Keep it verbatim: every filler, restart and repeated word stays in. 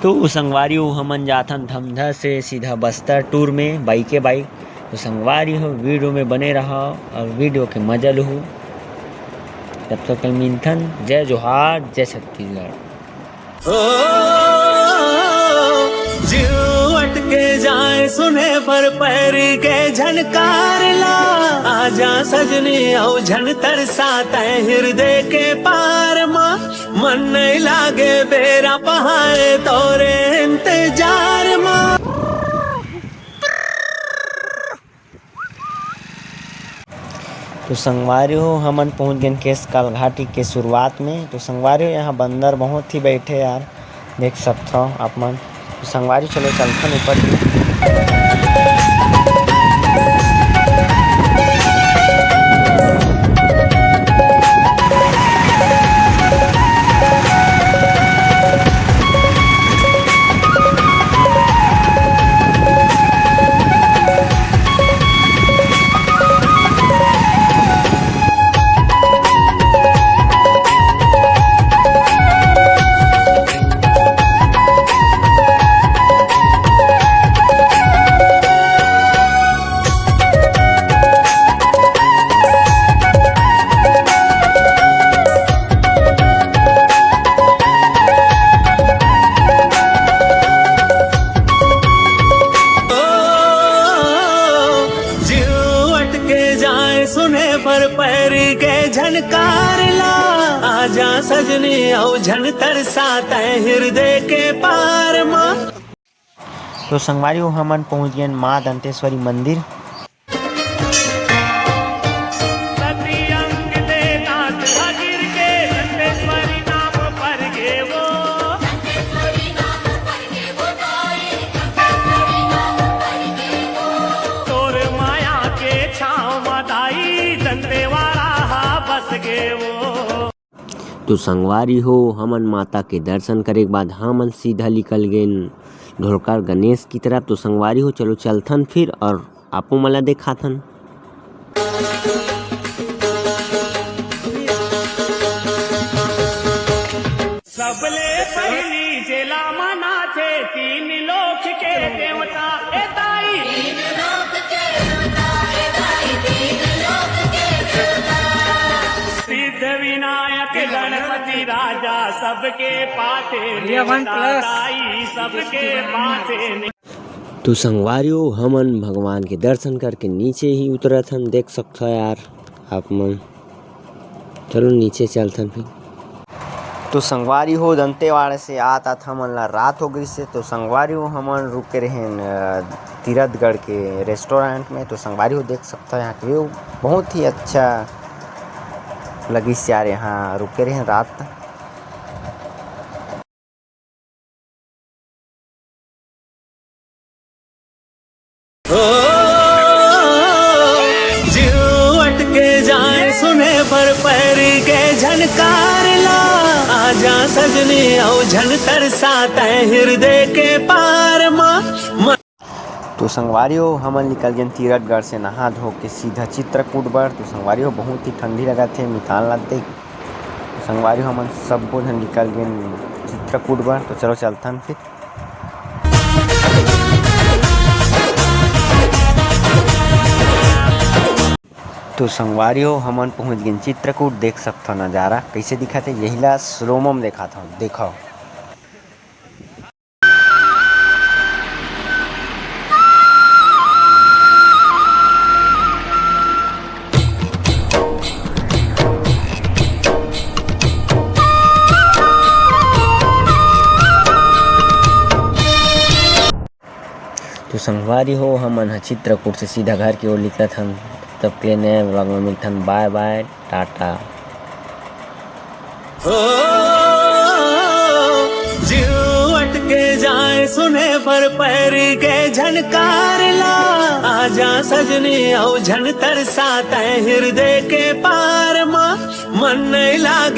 तो संगवारी हो, हमन जाथन धमधा से सीधा बस्तर टूर में, बाइके बाइक। तो संगवारी हो, वीडियो में बने रहा और वीडियो के मजा लुहू। तब तक के मिलथन, जय जोहार, जय छत्तीसगढ़। ओ, जीव अटके जाए सुने बर पैर के झनकार ला। आजा सजनी, अउ झन तरसा तै हिरदे के पार मा। मन नहीं लागे बेरा पहाए तोरे इंतजार मा। तो संगवारी हो, हमन पहुंच गेन केसकाल घाटी के शुरुआत में। तो संगवारी हो, यहाँ बंदर बहुत ही बैठे यार, देख सकथव आप मन। तो संगवारी, चलो चलथन ऊपर। जीव अटके जाए सुने बर पैर के झनकार ला। आजा सजनी, अउ झन तरसा तै हिरदे के पार मा। तो संगवारी हो, हमन पहुंच गेन माँ दंतेश्वरी मंदिर। सती अंग ले नाथ गिर के दंतेश्वरी नाम पर गे वो। तोर माया के छाँव म दाई दंतेवाड़ा हा बस गे वो। तो संगवारी हो, हमन माता के दर्शन करे के बाद हमन सीधा निकल गेन ढोलकार गणेश की तरफ। तो संगवारी हो, चलो चलथन फिर और आपो मन ला देखाथन। सबले पहिली जेला मनाथे तीन लोक के देवता, ए दाई। सिद्ध विनायक गणपति राजा सबके पाथे भैया, वन नेवता प्लस। दाई, सबके पाथे ने- तो संगवारी हो, हमन भगवान के दर्शन करके नीचे ही उतरत हन, देख सकथो यार आप मन। चलो नीचे चलथन फिर। तो संगवारी हो, दंतेवाड़ा से आत आत हमन ला रात हो गई से। तो संगवारी हो, हमन रुके रहेन, अ, तीरथगढ़ के रेस्टोरेंट में। तो संगवारी हो, देख सकथो यहाँ के व्यू बहुत ही अच्छा लगिस यार, यहाँ रुके रहेन रात। ओ, जीव अटके जाए सुने बर पैर के झनकार ला। आजा सजनी, अउ झन तरसा तै हिरदे के पार मा। तो संगवारी हो, हमन निकल गेन तीरथगढ़ से नहा धो के सीधा चित्रकूट बर। तो संगवारी हो, बहुत ही ठंडी लगत हे, मितान ला देख। तो संगवारी हो, हमन सब्बो झन निकल गेन चित्रकूट बर। तो चलो चलथन फिर। तो संगवारी हो, हमन पहुंच गेन चित्रकूट। देख सकथव नजारा कैसे दिखत हे, यही ला स्लोमो में देखात हव, देखव। तो संगवारी हो, हमन ह चित्रकूट से सीधा घर के ओर निकलत हन। तब के नए vlog में मिलथन। बाय बाय, टाटा। ओ, जीव अटके जाए सुने बर पैर के झनकार ला। आजा सजनी, अउ झन तरसा तै हिरदे के पार मा। मन नहीं लागे